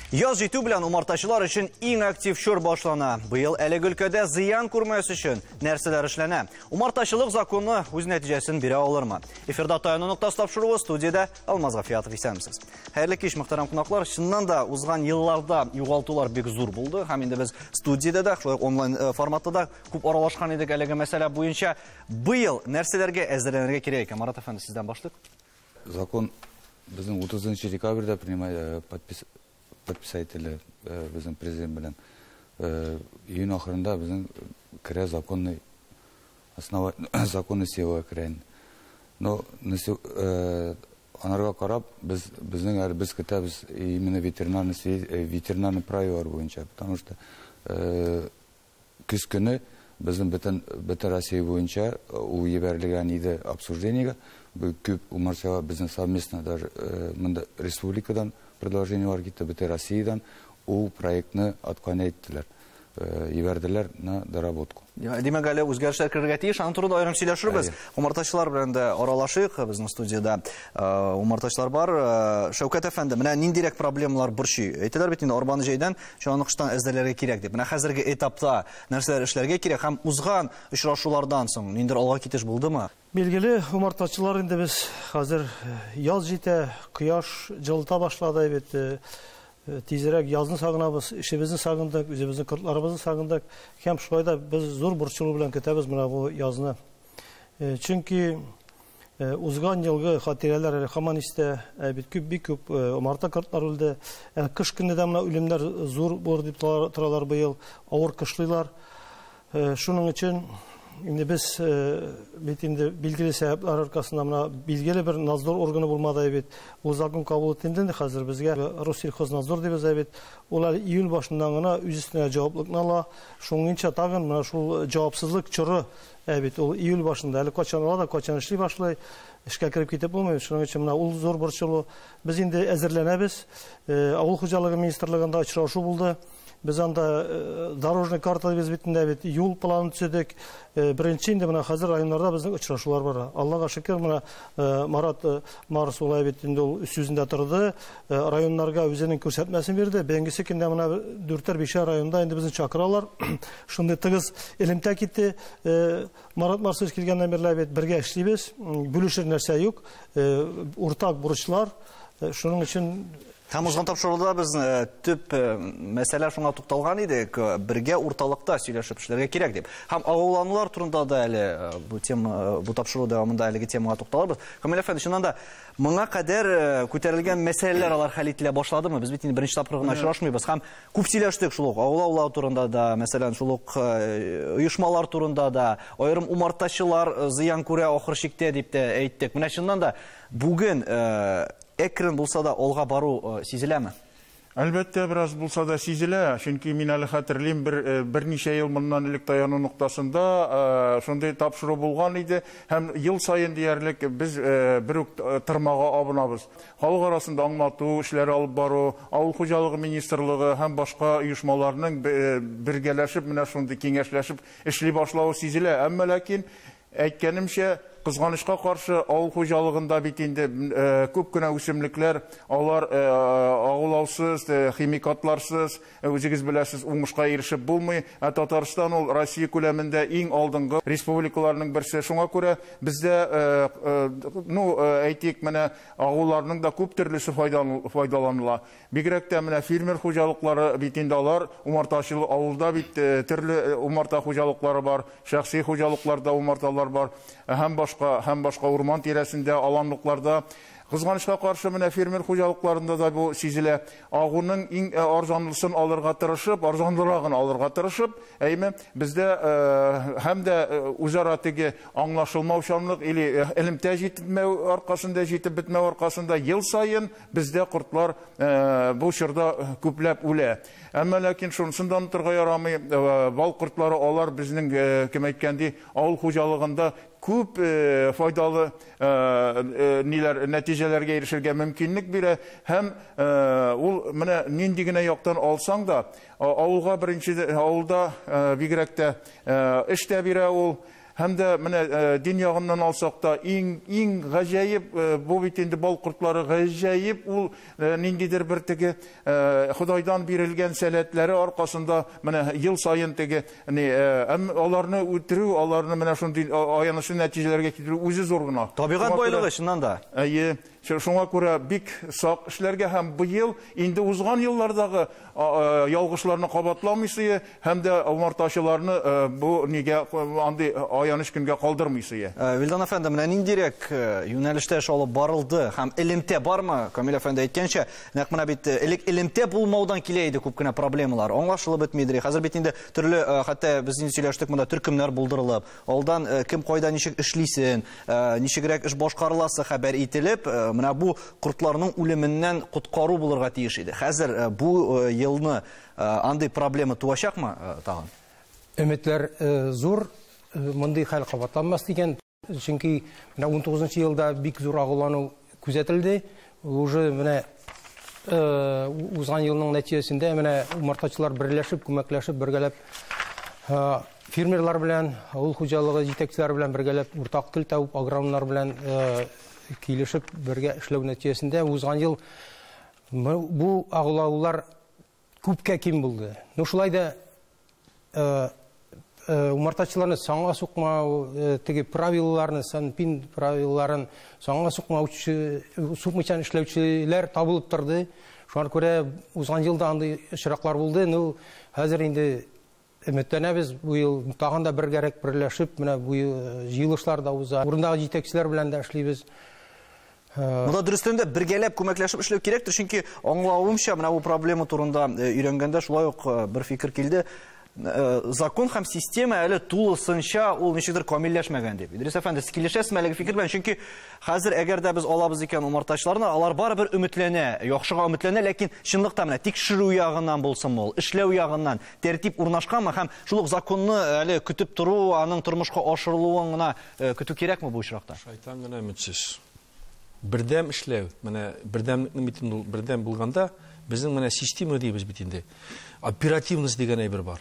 Яз җитү белән умартачылар өчен иң актив чор башлана. Быел әлеге өлкәдә зыян күрмәс өчен нәрсәләр эшләнә? Умартачылык законы үз нәтиҗәсен бирә алырмы? Эфирда «Таяну ноктасы» тапшыруы, студиядә Алмаз Гафиятов. Исәнмесез. Хәерле кич, мөхтәрәм кунаклар. Чыннан да узган елларда югалтулар бик зур булды. Һәм инде без студиядә дә, шулай ук онлайн форматта да күп аралашкан идек әлеге мәсьәлә буенча. Быел нәрсәләргә әзерләнергә кирәк икән? Марат әфәнде, сездән башлыйк. Закон безнең 30 декабрьдә принимай подписать ителде безнең президент белән. Июнь ахырында безнең керә законный основа, законный силага керә инде. Но анарга карап без безнең әле без көтәбез именно ветеринарный правилалар буенча, потому что көз көне безнең бөтен Россия буенча ул җибәрелгән иде обсуждениегә. Бу күп умартачылар безнең совместно даже монда республикадан предложениелар китте, бөтен Россиядән ул проектны отклонять иттеләр. Җибәрделәр на доработку. Димәк, әле үзгәрешләр керергә тиеш. Аның турында аерым сөйләшербез. Умартачылар белән дә аралашыйк. Безнең студиядә умартачылар бар. Шәүкәт әфәнде, менә ниндирәк проблемалар борчый? Әйтәләр бит инде, арбаны җәйдән, чананы кыштан әзерләргә кирәк дип. Менә хәзерге этапта нәрсәләр эшләргә кирәк һәм узган очрашулардан соң ниндидер алга китеш булдымы? Билгеле, умартачылар инде без хәзер яз җитә, кояш җылыта башлады бит. Тизрәк язны сагынабыз, эшебезне сагындык, үзебезнең кортларыбызны сагындык. Һәм шулай да без зур борчылу белән көтәбез менә бу язны. Чөнки узган елгы хатирәләр әле һаман истә. Бит күп, бик күп умарта кортлар үлде. Кыш көне дә менә үлемнәр зур булыр дип торалар быел, авыр кышлыйлар. Шуның өчен инде без бит инде билгеле сәбәпләр аркасында менә билгеле бер надзор органы булмады бит. Ул закон кабул ителде инде, хәзер безгә Россельхознадзор дибез бит. Ул әле июль башыннан гына үз өстенә җаваплылыкны ала. Шуңынча тагын менә шул җавапсызлык чоры бит ул июль башында әле кайчан ала да кайчан эшли башлый, эшкә кереп китеп булмый. Шуның өчен менә ул зур борчылу. Без инде әзерләнәбез. Авыл хуҗалыгы министрлыгында очрашу булды. Без анда дорожный карта без бит инде бит юл планы төзедек. Беренче инде менә хәзер районнарда безнең очрашулар бара. Аллага шөкер, менә Марат Марс улай бит инде ул сүзендә торды. Районнарга үзенең күрсәтмәсен бирде. Беренче көндә менә дүртәр бишәр районда инде безне чакыралар. Шундый тыгыз элемтә китте. Марат Марсович килгәннән бирле бит бергә эшлибез. Бүлешер нәрсә юк. Уртак бурычлар. Шуның өчен Һәм узган тапшыруда без төп мәсьәлә шуңа тукталган идек, бергә урталыкта сөйләшеп эшләргә кирәк дип. Һәм агуланулар турында да әле бу тема, бу тапшыру дәвамында әлеге темага тукталырбыз. Камил әфәнде, чыннан да моңа кадәр күтәрелгән мәсьәләләр алар хәл ителә башладымы? Без бит инде беренче тапкыр гына очрашмыйбыз һәм күп сөйләштек шул ук агулаулар турында да, мәсәлән, шул ук оешмалар турында да, аерым умартачылар зыян күрә ахыр чиктә дип тә әйттек. Менә чыннан да бүген әкрен булса да алга бару сизеләме? Әлбәттә, бераз булса да сизелә, чөнки мин әле хәтерлим, берничә ел моннан элек таяну ноктасында шундый тапшыру булган иде һәм ел саен диярлек без бер үк тырмага абынабыз. Халык арасында аңлату эшләре алып бару, авыл хуҗалыгы министрлыгы һәм башка оешмаларның бергәләшеп, менә шундый киңәшләшеп эшли башлавы сизелә. Әмма ләкин әйткәнемчә, кызганычка каршы, авыл хуҗалыгында бит инде күп кенә үсемлекләр, алар агулаусыз, химикатларсыз, үзегез беләсез, уңышка ирешеп булмый. Ә Татарстан ул Россия күләмендә иң алдынгы республикаларның берсе. Шуңа күрә бездә, әйтик, менә агуларның да күп төрлесе файдаланыла. Бигрәк тә менә фермер хуҗалыклары бит инде алар, умартачылык авылда бит төрле умарта хуҗалыклары бар, шәхси хуҗалыкларда умарталар бар, һәм башка урман тирәсендә, аланлыкларда. Кызганычка каршы, менә фермер хуҗалыкларында да бу сизелә. Агуның иң арзанлысын алырга тырышып, арзанлырагын алырга тырышып, әйме, бездә һәм дә үзара теге аңлашылмаучанлык или элемтә җитмәү аркасында, җитеп бетмәү аркасында ел саен бездә кортлар бу чорда күпләп үлә. Әмма ләкин шунысын да онытырга ярамый, бал кортлары алар безнең, кем әйткәндәй, авыл хуҗалыгында күп файдалы ниләр, нәтиҗәләргә ирешергә мөмкинлек бирә һәм ул менә нинди генә яктан алсаң да, авылга беренче, авылда бигрәк тә эш тә бирә ул. Һәм дә менә дин ягыннан алсак та, иң гаҗәеп, бу бит инде бал кортлары гаҗәеп, ул ниндидер бер теге Ходайдан бирелгән сәләтләре аркасында менә ел саен теге, әм аларны үтерү, аларны менә шундый аянычлы нәтиҗәләргә китерү үзе зур гына. Табигать байлыгы чыннан да. Әйе, шуңа күрә бик сак эшләргә һәм быел инде узган еллардагы ялгышларны кабатламыйсы һәм дә умартачыларны бу нигә андый аяныч көнгә калдырмыйсы. Вилдан әфәнде, менә ниндирәк юнәлештә эш алып барылды һәм элемтә бармы? Камил әфәнде әйткәнчә, нәкъ менә бит элек элемтә булмаудан килә иде күп кенә проблемалар. Аңлашылып бетмидер. Хәзер бит инде төрле, хәтта без инде сөйләштек монда төркемнәр булдырылып, алдан кем кайда ничек эшлисен, ничегрәк эш башкарыласы хәбәр ителеп, менә бу кортларның үлеменнән коткару булырга тиеш иде. Хәзер бу елны андый проблема туачакмы тагын? Өметләр зур, мондый хәл кабатланмас дигән. Чөнки менә 19 елда бик зур агулану күзәтелде. Уже менә узган елның нәтиҗәсендә менә умартачылар берләшеп, күмәкләшеп, бергәләп фермерлар белән, авыл хуҗалыгы җитәкчеләре белән бергәләп уртак тел табып, агрономнар белән килешеп бергә эшләү нәтиҗәсендә узган ел бу агулаулар күпкә ким булды. Но шулай да умартачыларны санга сукмау, теге правилаларны, санпин правилаларын санга сукмаучы, сукмыйчан эшләүчеләр табылып торды. Шуңа күрә узган елда андый очраклар булды. Ну, хәзер инде өметләнәбез, бу ел тагын да бергәрәк берләшеп, менә бу җыелышлар да уза. Урындагы җитәкчеләр белән дә эшлибез. Монда дөрестән дә бергәләп күмәкләшеп эшләү кирәктер, чөнки аңлавымча, менә бу проблема турында өйрәнгәндә шулай ук бер фикер килде. Закон һәм система әле тулысынча ул ничектер камилләшмәгән дип. Идрис әфәнде, сез килешәсезме әлеге фикер белән? Чөнки хәзер әгәр дә без алабыз икән умартачыларны, алар барыбер өметләнә, яхшыга өметләнә, ләкин чынлыкта менә тикшерү ягыннан булсын ул, эшләү ягыннан тәртип урнашканмы һәм шул ук законны әле көтеп тору, аның тормышка ашырылуын гына көтү кирәкме бу очракта? Шайтан гына өметсез. Бердәм эшләү, менә бердәмлекнең бит инде ул бердәм булганда, безнең менә система дибез бит инде. Оперативность дигән әйбер бар.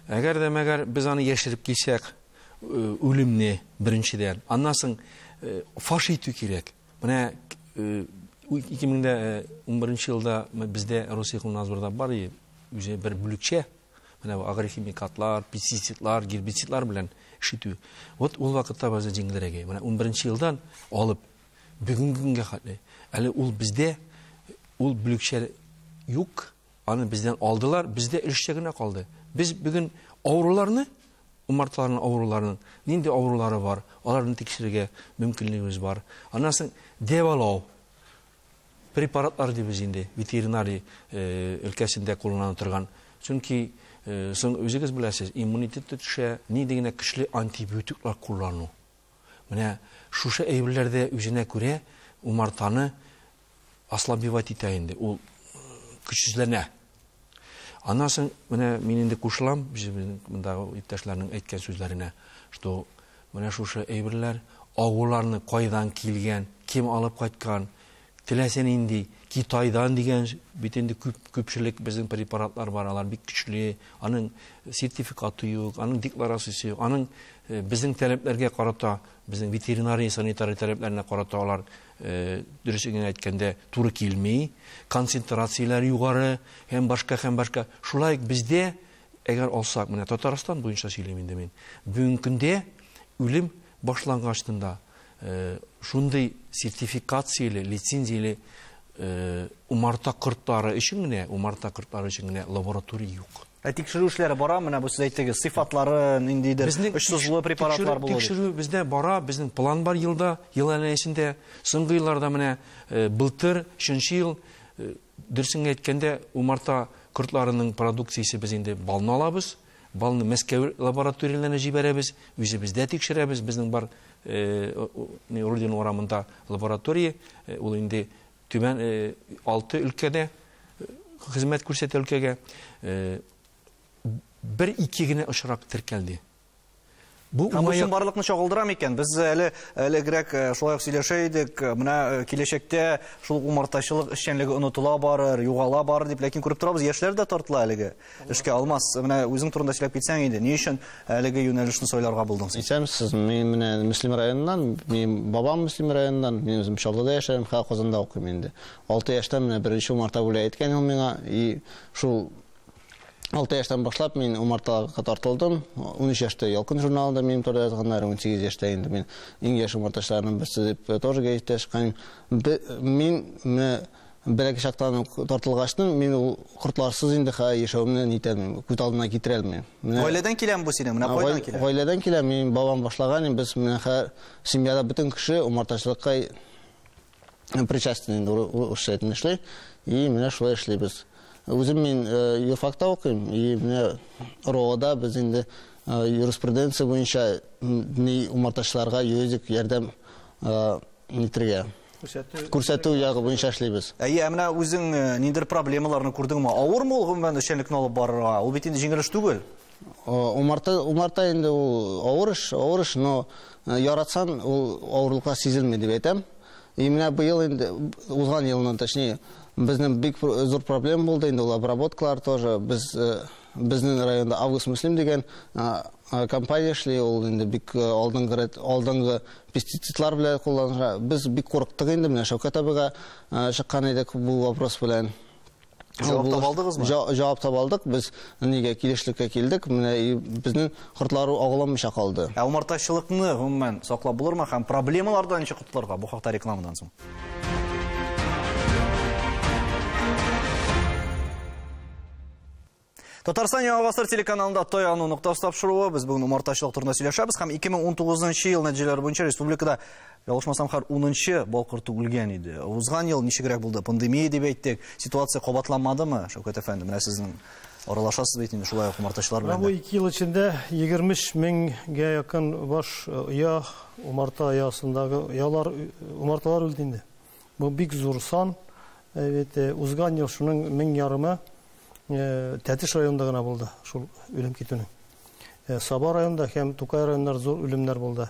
Әгәр дә мәгәр без аны яшереп килсәк, үлемне беренчедән, аннан соң фаш итү кирәк. Менә 2011 елда бездә Россельхознадзорда бар үзе бер бүлекчә, менә бу агрохимикатлар, пестицидлар, гербицидлар белән эш итү. Вот ул вакытта бездә җиңелрәк. Менә 11 елдан алып бүгенге көнгә хәтле әле ул бездә ул бүлекчә юк, аны бездән алдылар, бездә өлешчә генә калды. Без бүген авыруларны, умарталарның авыруларының нинди авырулары бар, аларны тикшерергә мөмкинлегебез бар. Аннан соң дәвалау препаратлар дибез инде, ветеринария өлкәсендә кулланыла торган. Чөнки соң үзегез беләсез, иммунитет төшә, нинди генә көчле антибиотиклар куллану. Менә шушы әйберләрдә үзенә күрә умартаны ослабевать итә инде, ул көчсезләнә. Аннан соң менә мин инде кушылам безнең мондагы иптәшләрнең әйткән сүзләренә, что менә шушы әйберләр агуларны кайдан килгән, кем алып кайткан, теләсә нинди Китайдан дигән бит инде күпчелек безнең препаратлар бар, алар бик көчле, аның сертификаты юк, аның декларациясе юк, аның безнең таләпләргә карата, безнең ветеринария санитария таләпләренә карата алар дөресен генә әйткәндә туры килми, концентрацияләр югары һәм башка, һәм башка. Шулай ук бездә, әгәр алсак, менә Татарстан буенча сөйлим инде мин. Бүгенге көндә үлем башлангачтында шундый сертификацияле, лицензияле умарта кортлары өчен генә, умарта кортлары өчен генә лаборатория юк. Ә тикшерү эшләре бара, менә бу сез әйттегез, сыйфатлары ниндидер, очсызлы препаратлар булыр. Тикшерү бездә бара, безнең план бар елда, ел әйләнәсендә. Соңгы елларда менә былтыр, өченче ел, дөресен әйткәндә, умарта кортларының продукциясе без инде балны алабыз, балны Мәскәү лабораторияләренә җибәрәбез, үзебездә тикшерәбез, безнең бар Родина урамында лаборатория, ул инде түбән 6 өлкәдә хезмәт күрсәтә өлкәгә. Бер ике генә очрак теркәлде. Бу уңай чынбарлыкны чагылдыра микән? Без әле элегрәк шулай ук сөйләшә идек. Менә киләчәктә шул умартачылык эшчәнлеге онытыла барыр, югала барыр дип, ләкин күреп торабыз, яшьләр дә тартыла әлеге эшкә. Алмаз, менә үзең турында сөйләп китсәң инде, ни өчен әлеге юнәлешне сайларга булдың син? Исәнмесез, мин менә Мөслим районыннан, минем бабам Мөслим районыннан, мин үзем Чаллыда яшәдем, хәзер Казанда укыйм инде. 6 яшьтән менә беренче умарта бүләк иткән ул миңа, и шул 6 яшьтән башлап мин умарталарга тартылдым. 13 яшьтә Ялкын журналында минем турыда язганнар, 18 яшьтә инде мин иң яшь умартачыларның берсе дип тоже гәзиттә чыккан. Мин менә бәләкәй чактан ук тартылгачтын, мин ул кортларсыз инде хәзер яшәвемне нитәлмим, күз алдына китерә алмыйм. Гаиләдән киләме бу синең? Менә кайдан килә? Гаиләдән килә, минем бабам башлаган, без менә хәзер семьяда бөтен кеше умартачылыкка причастен инде урысча әйтмешли, и менә шулай эшлибез. Үзем мин юрфакта укыйм, и менә РОАда без инде юриспруденция буенча ни умартачыларга юридик ярдәм нитергә күрсәтү ягы буенча эшлибез. Әйе, ә менә үзең ниндидер проблемаларны күрдеңме? Авырмы ул гомумән эшчәнлекне алып барырга? Ул бит инде җиңел эш түгел. Умарта инде ул авыр эш, авыр эш, но яратсаң ул авырлыкка сизелми дип әйтәм. И менә быел инде, узган елның, точнее, безнең бик зур проблема булды инде ул обработкалар тоже. Без безнең районда Август Мөслим дигән компания эшли, ул инде бик алдынгы пестицидлар белән кулланыла. Без бик курыктык инде, менә Шәүкәт абыйга чыккан идек бу вопрос белән. Җавап таба алдыгызмы? Җавап таба алдык. Без нигә килешлеккә килдек. Менә безнең кортлар агуланмыйча калды. Ә умартачылыкны гомумән саклап булырмы һәм проблемалардан ничек котылырга? Бу хакта рекламадан соң. Татарстан Яңа Гасыр телеканалында Таяну ноктасы тапшыруы. Без бүген умартачылык турында сөйләшәбез һәм 2019 ел нәтиҗәләре буенча республикада, ялгышмасам, һәр 10нчы бал корты үлгән иде. Узган ел ничегрәк булды? Пандемия дип әйттек. Ситуация кабатланмадымы, Шәүкәт әфәнде? Менә сезнең аралашасыз бит инде шулай ук умартачылар белән. Бу 2 ел эчендә 23 меңгә якын баш оя, умарта оясындагы оялар, умарталар үлде инде. Бу бик зур сан. Бит узган ел шуның мең ярымы Тәтеш районында гына булды шул үлем китүнең. Саба районында һәм Тукай районнар зур үлемнәр булды.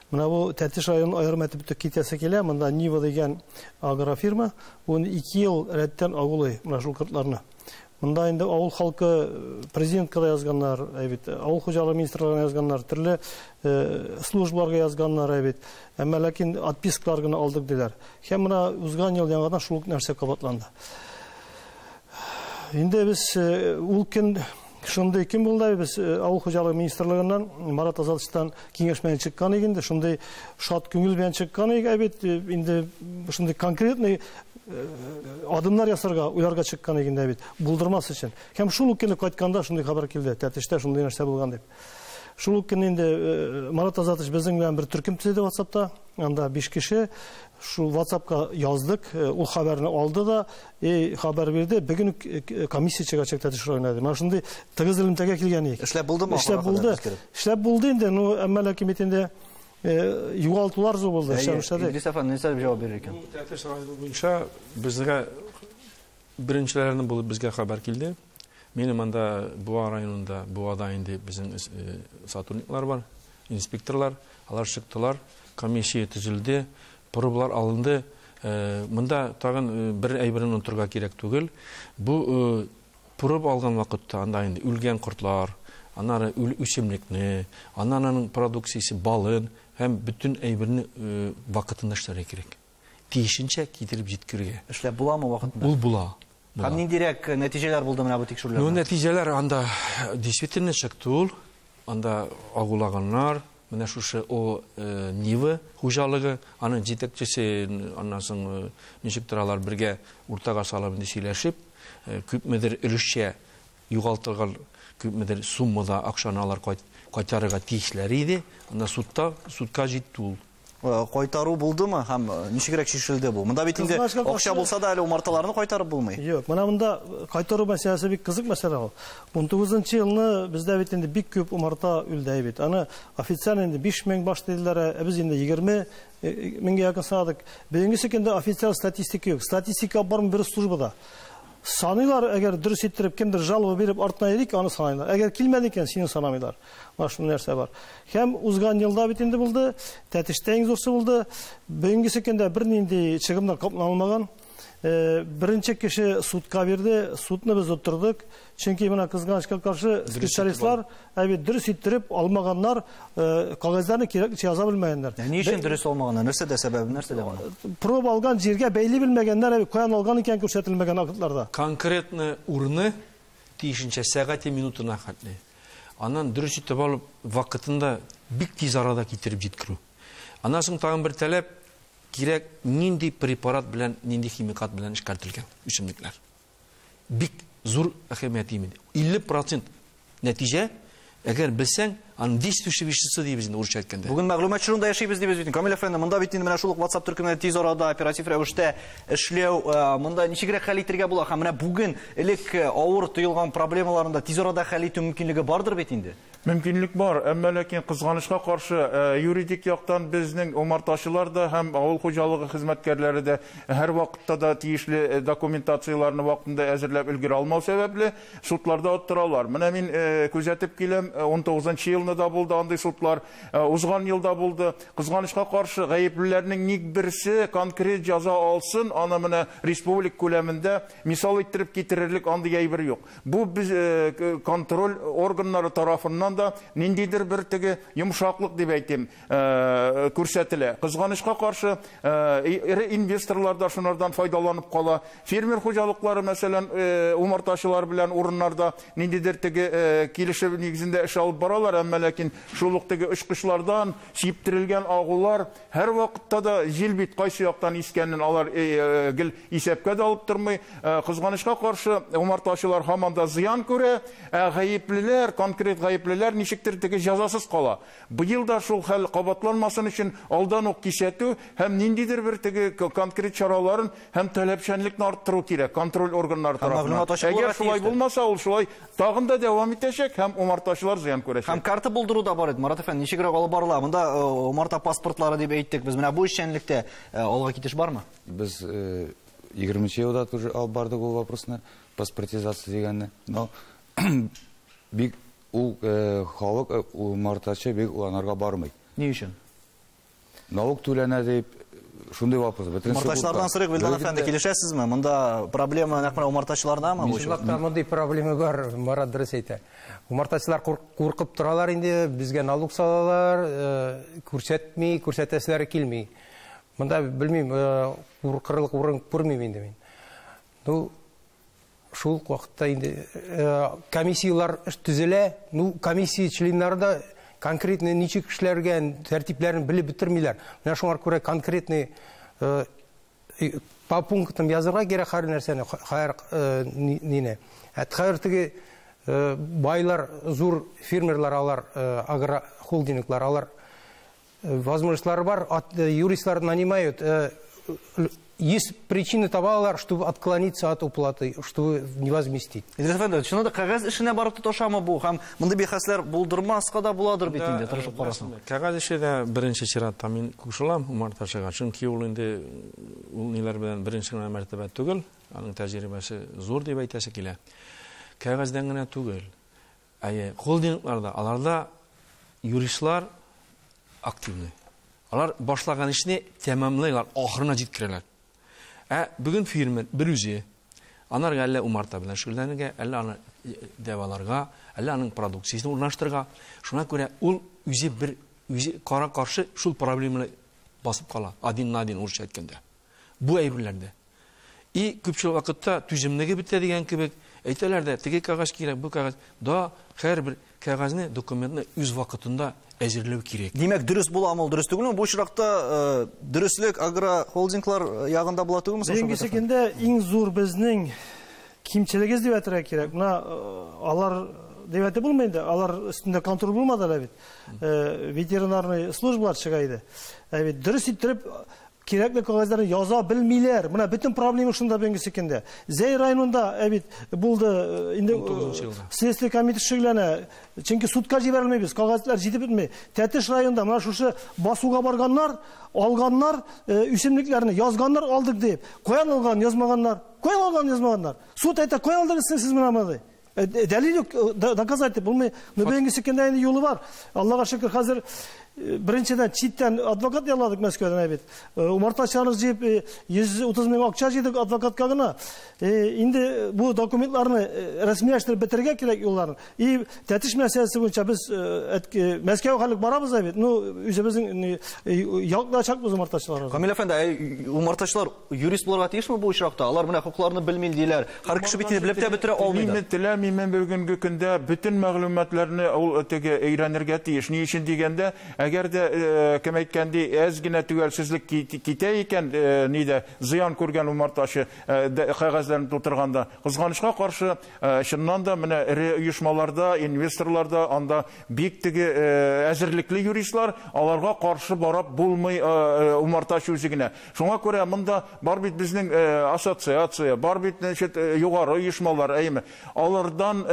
Менә бу Тәтеш районын аерым әйтеп үтеп китәсе килә. Монда Нива дигән агрофирма 12 ел рәттән агулый менә шул кортларны. Монда инде авыл халкы президентка да язганнар, әйбит, авыл хуҗалыгы министрлыгына язганнар, төрле службаларга язганнар, әйбит. Әмма ләкин отпискалар гына алдык диләр. Һәм менә узган ел яңадан шул ук нәрсә кабатланды. Инде без ул көн шундый көн булды, без авыл хуҗалыгы министрлыгыннан Марат Азатовичтан киңәш белән чыккан идек инде, шундый шат күңел белән чыккан идек, әйбит, инде шундый конкретный адымнар ясарга, уйларга чыккан идек инде, әйбит, булдырмас өчен. Һәм шул ук көнне кайтканда шундый хәбәр килде, Тәтештә шундый нәрсә булган дип. Шул ук көнне инде Марат Азатович безнең белән бер төркем төзеде WhatsAppта, анда 5 кеше шул WhatsAppка яздык, ул хәбәрне алды да, хәбәр бирде, бүген үк комиссия чыгачак Тәтеш районына. Менә шундый тыгыз элемтәгә килгән идек. Эшләп булдымы? Эшләп булды. Эшләп булды инде, ну, әмма ләкин бит инде югалтулар зур булды. Идрис әфәнде, нәрсә дип җавап бирер икән? Тәтеш районы буенча безгә беренчеләренең булып безгә хәбәр килде. Минем анда Буа районында, Буада инде безнең сотрудниклар бар, инспекторлар, алар чыктылар, комиссия төзелде, пробалар алынды. Монда тагын бер әйберне онытырга кирәк түгел. Бу проб алган вакытта анда инде үлгән кортлар, аннары үсемлекне, аннан аның продукциясе, балын һәм бөтен әйберне вакытында эшләргә кирәк. Тиешенчә китереп җиткерергә. Эшләп буламы вакытында? Ул була. Һәм ниндирәк нәтиҗәләр булды менә бу тикшерүләрдә? Ну, нәтиҗәләр анда действительно чыкты ул. Анда агулаганнар, менә шушы о Нива хуҗалыгы, аның җитәкчесе, аннан соң ничек торалар бергә уртага салып инде сөйләшеп, күпмедер өлешчә югалтылган күпмедер суммада акчаны алар кайтарырга тиешләр иде. Анда судка җитте ул. Кайтару булдымы һәм ничегрәк чишелде бу? Монда бит инде акча булса да әле умарталарны кайтарып булмый. Юк, менә монда кайтару мәсьәләсе бик кызык мәсьәлә ул. 19 елны бездә бит инде бик күп умарта үлде бит. Аны официаль инде 5000 баш диделәр, ә без инде 20 меңгә якын санадык. Бүгенге көндә официаль статистика юк. Статистика бармы бер службада. Саныйлар, әгәр дөрес иттереп кемдер жалоба биреп артына йөри, аны саныйлар. Әгәр килмәде икән, сине санамыйлар. Менә шундый нәрсә бар. Һәм узган елда бит инде булды, Тәтештә иң зурсы булды. Бүгенге көндә бернинди чыгымнар капланылмаган. Беренче кеше судка бирде, судны без оттырдык. Чөнки менә кызганычка каршы специалистлар әбит дөрес иттереп алмаганнар, кәгазьләрне кирәкчә яза белмәгәннәр. Ни өчен дөрес алмаганнар? Нәрсәдә сәбәбе, нәрсәдә моның? Проба алган җиргә бәйли белмәгәннәр, әбит каян алган икән күрсәтелмәгән актларда. Конкретны урыны тиешенчә сәгате минутына хәтле. Аннан дөрес итеп алып вакытында бик тиз арада китереп җиткерү. Аннан соң тагын бер таләп кирәк, нинди препарат белән, нинди химикат белән эшкәртелгән үсемлекләр. Бик зур әһәмият ия. 50% нәтиҗә, әгәр белсәң, аның действующий вещество дибез инде урысча әйткәндә. Бүген мәгълүмат чорында яшибез дибез бит. Камил әфәнде, монда бит инде менә шул ук WhatsApp төркемендә тиз арада оператив рәвештә эшләү, монда ничегрәк хәл итәргә була? Һәм менә бүген элек авыр тоелган проблемаларны да тиз арада хәл итү мөмкинлеге бардыр бит инде. Мөмкинлек бар, әмма ләкин кызганычка каршы юридик яктан безнең умартачылар да һәм авыл хуҗалыгы хезмәткәрләре дә һәр вакытта да тиешле документацияләрне вакытында әзерләп өлгерә алмау сәбәпле судларда оттыралар. Менә мин күзәтеп киләм, 19 елны да булды андый судлар, узган елда булды. Кызганычка каршы гаеплеләрнең ник берсе конкрет җәза алсын, аны менә республика күләмендә мисал иттереп китерерлек андый әйбер юк. Бу без контроль органнары тарафыннан да ниндидер бер теге йомшаклык дип әйтим, күрсәтелә. Кызганычка каршы, эре инвесторлар да шунардан файдаланып кала. Фермер хуҗалыклары, мәсәлән, умартачылар белән урыннарда ниндидер теге килешү нигезендә эш алып баралар, әмма ләкин шул ук теге очкычлардан сиптерелгән агулар һәр вакытта да җил бит кайсы яктан искәнен алар гел исәпкә дә алып тормый. Кызганычка каршы, умартачылар һаман да зыян күрә, ә гаеплеләр, конкрет гаеплеләр ничектер теге җәзасыз кала. Быел да шул хәл кабатланмасын өчен алдан ук кисәтү һәм ниндидер бер теге конкрет чараларын һәм таләпчәнлекне арттыру кирәк контроль органнары тарафыннан. Әгәр шулай булмаса, ул шулай тагын да дәвам итәчәк һәм умартачылар зыян күрәчәк. Һәм карта булдыру да бар иде. Марат әфәнде, ничегрәк алып барыла? Монда умарта паспортлары дип әйттек без. Менә бу эшчәнлектә алга китеш бармы? Без 20 елда тоже алып бардык ул вопросны, паспортизация дигәнне. Но бик ул халык умартачы бик анарга бармый. Ни өчен? Налог түләнә дип шундый вопрос. Умартачылардан сорыйк, Вилдан әфәнде, килешәсезме? Монда проблема нәкъ менә умартачылардамы бу? Чынлап та мондый проблема бар, Марат дөрес әйтә. Умартачылар куркып торалар инде, безгә налог салалар, күрсәтми, күрсәтәселәре килми. Монда белмим, куркырлык урын күрмим инде мин. Ну, шул вакытта инде комиссиялар төзелә, ну, комиссия членнары да конкретно ничек эшләргә тәртипләрен белеп бетермиләр. Менә шуңа күрә конкретный по пунктам язырга кирәк һәр нәрсәне, һәр нине. Ә хәзер теге байлар, зур фермерлар, алар, агрохолдинглар, алар возможностьлары бар, юристлар нанимают. Есть причины табалар, чтобы отклониться от уплаты, чтобы не возместить. Идрис әфәнде, чыннан да кәгазь эшенә барып тоташамы бу? Һәм мондый бәхәсләр булдырмаска да буладыр бит инде, тырышып карасаң. Кәгазь эше дә беренче чиратта мин кушылам умартачыга, чөнки ул инде ул ниләр белән беренче генә мәртәбә түгел, аның тәҗрибәсе зур дип әйтәсе килә. Кәгазьдән генә түгел. Әйе, холдингларда, аларда юристлар активны. Алар башлаган эшне тәмамлыйлар, ахырына җиткерәләр. Ә бүген фирма бер үзе, анарга әллә умарта белән шөгыльләнергә, әллә аны дәваларга, әллә аның продукциясен урнаштырырга. Шуңа күрә ул үзе бер үзе кара-каршы шул проблеманы басып кала, один на один урысча әйткәндә. Бу әйберләрдә. И күпчелек вакытта түземлеге бетә дигән кебек әйтәләр дә, теге кәгазь кирәк, бу кәгазь. Да, һәрбер кәгазьне, документны үз вакытында әзерләү кирәк. Димәк, дөрес буламы ул, дөрес түгелме? Бу очракта дөреслек агрохолдинглар ягында була түгелме соң? Бүгенге көндә иң зур безнең кимчелегебез дип әйтергә кирәк. Менә алар дип әйтеп булмый инде, алар өстендә контроль булмады әле бит. Ветеринарный службалар чыга иде. Ә бит дөрес иттереп Кирәкле кәгазьләрне яза белмиләр. Менә бөтен проблема шунда бүгенге көндә. Зәй районында бит булды инде следствие комитеты шөгыльләнә. Чөнки судка җибәрелмибез, кәгазьләр җитеп бетми. Тәтеш районында менә шушы басуга барганнар, алганнар үсемлекләрне язганнар алдык дип. Каян алган язмаганнар? Каян алган язмаганнар? Суд әйтә, каян алдыгыз сез менә моны? Дәлил юк, доказать булмый. Но бүгенге көндә инде юлы бар. Аллага шөкер, хәзер беренчедән читтән адвокат ялладык Мәскәүдән бит. Умартачыларны җыеп 130 мең акча җыйдык адвокатка гына. Инде бу документларны рәсмиләштереп бетерергә кирәк юлларын. И Тәтеш мәсьәләсе буенча без Мәскәүгә хәлек барабыз бит. Ну, үзебезнең яклачакбыз умартачыларны. Камил әфәнде, умартачылар юрист булырга тиешме бу очракта? Алар менә хокукларны белми диләр. Һәр кеше бит белеп тә бетерә алмый. Теләмим, бүгенге көндә бөтен мәгълүматларны ул теге өйрәнергә тиеш. Ни өчен дигәндә, әгәр дә кем әйткәндәй, әз генә төгәлсезлек китә икән, нидә зыян күргән умартачы кәгазьләрен тутырганда, кызганычка каршы, чыннан да менә эре оешмаларда, инвесторларда анда бик теге әзерлекле юристлар, аларга каршы барып булмый умартачы үзе генә. Шуңа күрә монда бар бит безнең ассоциация, бар бит югары оешмалар, әйеме? Алардан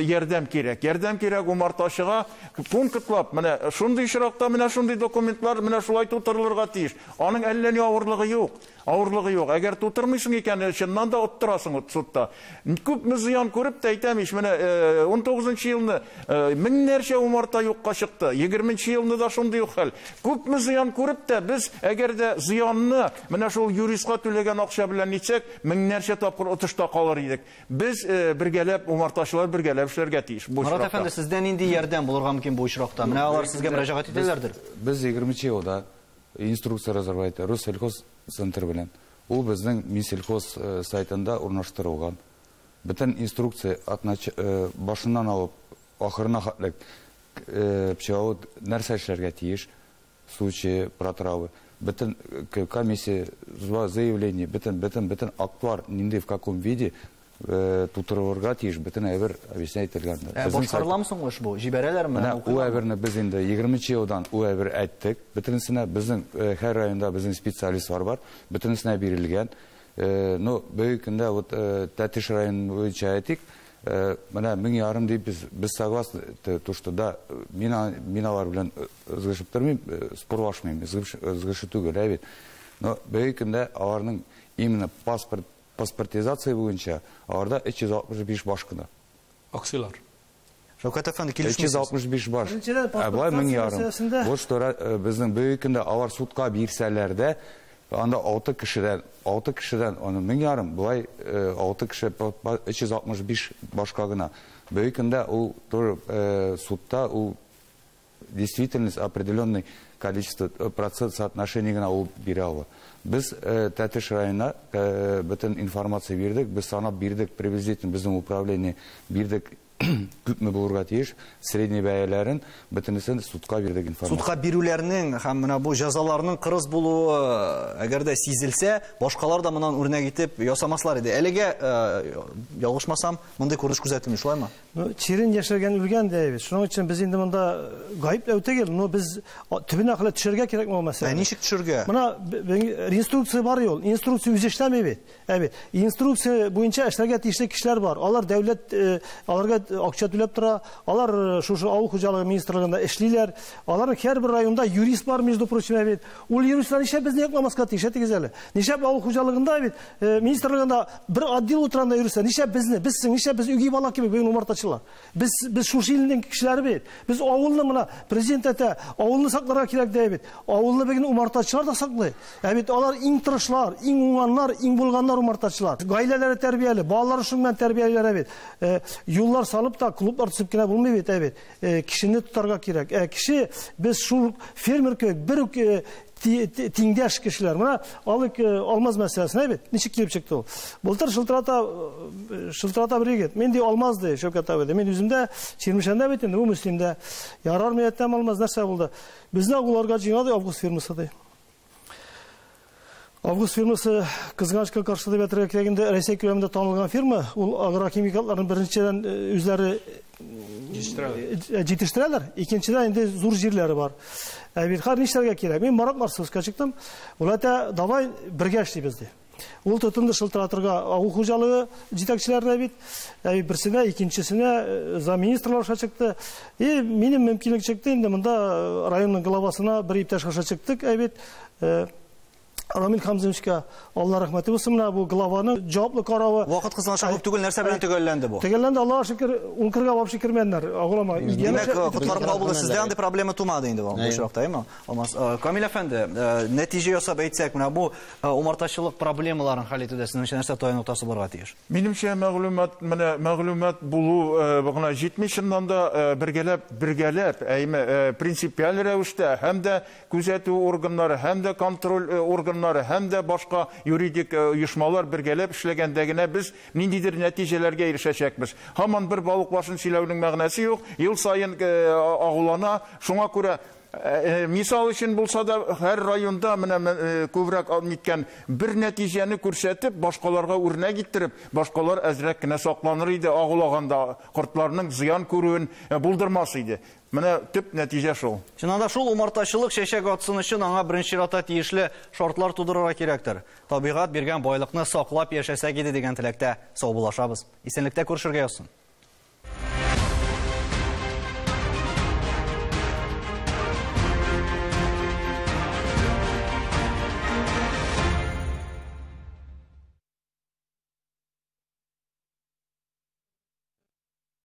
ярдәм кирәк. Ярдәм кирәк умартачыга пунктлап, менә шундый очракта менә шундый документлар менә шулай тутырылырга тиеш. Аның әллә ни авырлыгы юк. Авырлыгы юк. Әгәр тутырмыйсың икән, чыннан да оттырасың судта. Күпме зыян күреп тә әйтәм ич, менә 19 елны меңнәрчә умарта юкка чыкты. 20 елны да шундый ук хәл. Күпме зыян күреп тә без әгәр дә зыянны менә шул юристка түләгән акча белән нитсәк, меңнәрчә тапкыр отышта калыр идек. Без бергәләп умартачылар бергәләп эшләргә тиеш. Марат әфәнде, сездә нинди ярдәм булырга мөмкин бу очракта? Менә алар сезгә мөрәҗәгать итәләрдер. Без 20 елда инструкция разрабатывает Россельхоз центр белән. Ул безнең Минсельхоз сайтында урнаштырылган. Бөтен инструкция башыннан алып ахырына хәтлек пчеловод нәрсә эшләргә тиеш, случае протравы, бөтен комиссия, заявление, бөтен актлар нинди в каком виде тутырылырга тиеш, бөтен әйбер объяснять ителгән. Башкарыламы соң эш бу? Җибәрәләрме? Менә ул әйберне без инде 20 елдан ул әйбер әйттек. Бөтенесенә безнең һәр районда безнең специалистлар бар, бөтенесенә бирелгән. Но бүгенге көндә вот Тәтеш районы буенча әйтик, менә 1500 дип без согласны, то что да, мин алар белән ызгышып тормыйм, спорлашмыйм, ызгышы түгел, әйбит. Но бүгенге көндә аларның именно паспортизация буенча аларда 365 баш кына. Аксыйлар. Шәүкәт әфәнде, килешмисез? 365 баш. Ә болай 1500. Вот что безнең бүгенге көндә алар судка бирсәләр дә, анда 6 кешедән аны 1500, болай 6 кеше 365 башка гына. Бүгенге көндә ул тоже судта ул действительность определенный количество процент соотношений гына ул бирә ала. Без Тәтеш районына бөтен информация бирдек, без санап бирдек, приблизительно безнең управление бирдек, күпме булырга тиеш, средний бәяләрен бөтенесен судка бирдек информация. Судка бирүләрнең һәм менә бу җәзаларның кырыс булуы әгәр дә сизелсә, башкалар да моннан үрнәк итеп ясамаслар иде. Әлегә ялгышмасам, мондый күренеш күзәтелми, шулаймы? Ну, чирен яшергән үлгән дә бит. Шуның өчен без инде монда гаепләү түгел, но без төбенә кадәр төшергә кирәк бу мәсьәлә. Ә ничек төшергә? Менә инструкция бар юл, инструкция үзе эшләми бит. Ә бит. Инструкция буенча эшләргә тиешле кешеләр бар. Алар дәүләт аларга акча түләп тора, алар шушы авыл хуҗалыгы министрлыгында эшлиләр. Аларның һәрбер районда юрист бар, между прочим, бит. Ул юристлар нишләп безне якламаска тиеш, әйтегез әле. Нишләп авыл хуҗалыгында бит, министрлыгында бер отдел утырганда юристлар, нишләп безне, без нишләп без үги бала кебек бүген умартачылар. Без шушы илнең кешеләре бит. Без авылны менә президент әйтә, авылны сакларга кирәк ди бит. Авылны бүген умартачылар да саклый. Ә бит алар иң тырышлар, иң уңганнар, иң булганнар умартачылар. Гаиләләре тәрбияле, балалары шуның белән тәрбиялиләр бит. Юллар салып та клублар төзеп кенә булмый бит, әбит. Кешене тотарга кирәк. Кеше без шул фермер кебек бер үк тиңдәш кешеләр. Менә алык алмаз мәсьәләсен, әбит. Ничек килеп чыкты ул? Былтыр шылтырата бер егет. Мин ди алмаз ди, Шәүкәт абый ди. Мин үземдә Чирмешәндә бит инде, бу Мөслимдә. Ярар, мин әйтәм, алмаз нәрсә булды? Безне агуларга җыйнады Август фирмасы ди. Август фирмасы кызганычка каршы дип әйтергә кирәк инде, Рәсәй күләмендә танылган фирма. Ул агрохимикатларның беренчедән үзләре Җитештерәләр. Икенчедән инде зур җирләре бар. Ә бит хәзер нишләргә кирәк? Мин Марат Марсовска чыктым. Ул әйтә, давай бергә эшлибез ди. Ул тотынды шылтыратырга авыл хуҗалыгы җитәкчеләренә бит. Ә берсенә, икенчесенә замминистрлар аша чыкты. И минем мөмкинлек чыкты инде монда районның главасына бер иптәш аша чыктык, ә бит Рамил Хамзиновичка Алла рәхмәте булсын, менә бу главаның җаваплы каравы. Вакыт кысылыша күп түгел, нәрсә белән төгәлләнде бу? Төгәлләнде, Аллага шөкер, ункырга вообще кермәделәр. Агулама. Димәк, котларып калу булды. Сездә андый проблема тумады инде бу очракта, әйме? Алмаз, Камил әфәнде, нәтиҗә ясап әйтсәк, менә бу умартачылык проблемаларын хәл итүдә сезнеңчә нәрсә таяну ноктасы булырга тиеш? Минемчә, мәгълүмат, менә мәгълүмат булу гына җитми, чыннан да бергәләп, бергәләп, әйме, принципиаль рәвештә һәм дә күзәтү органнары, һәм дә контроль органнары, һәм дә башка юридик оешмалар бергәләп эшләгәндә генә без ниндидер нәтиҗәләргә ирешәчәкбез. Һаман бер балык башын сөйләүнең мәгънәсе юк, ел саен агулана, шуңа күрә мисал өчен булса да һәр районда менә күбрәк ниткән бер нәтиҗәне күрсәтеп, башкаларга үрнәк иттереп, башкалар әзрәк кенә сакланыр иде, агулаганда кортларның зыян күрүен булдырмас иде. Менә төп нәтиҗә шул. Чыннан да шул умартачылык чәчәк атсын өчен аңа беренче чиратта тиешле шартлар тудырырга кирәктер. Табигать биргән байлыкны саклап яшәсәк иде дигән теләктә саубуллашабыз. Исәнлектә күрешергә язсын.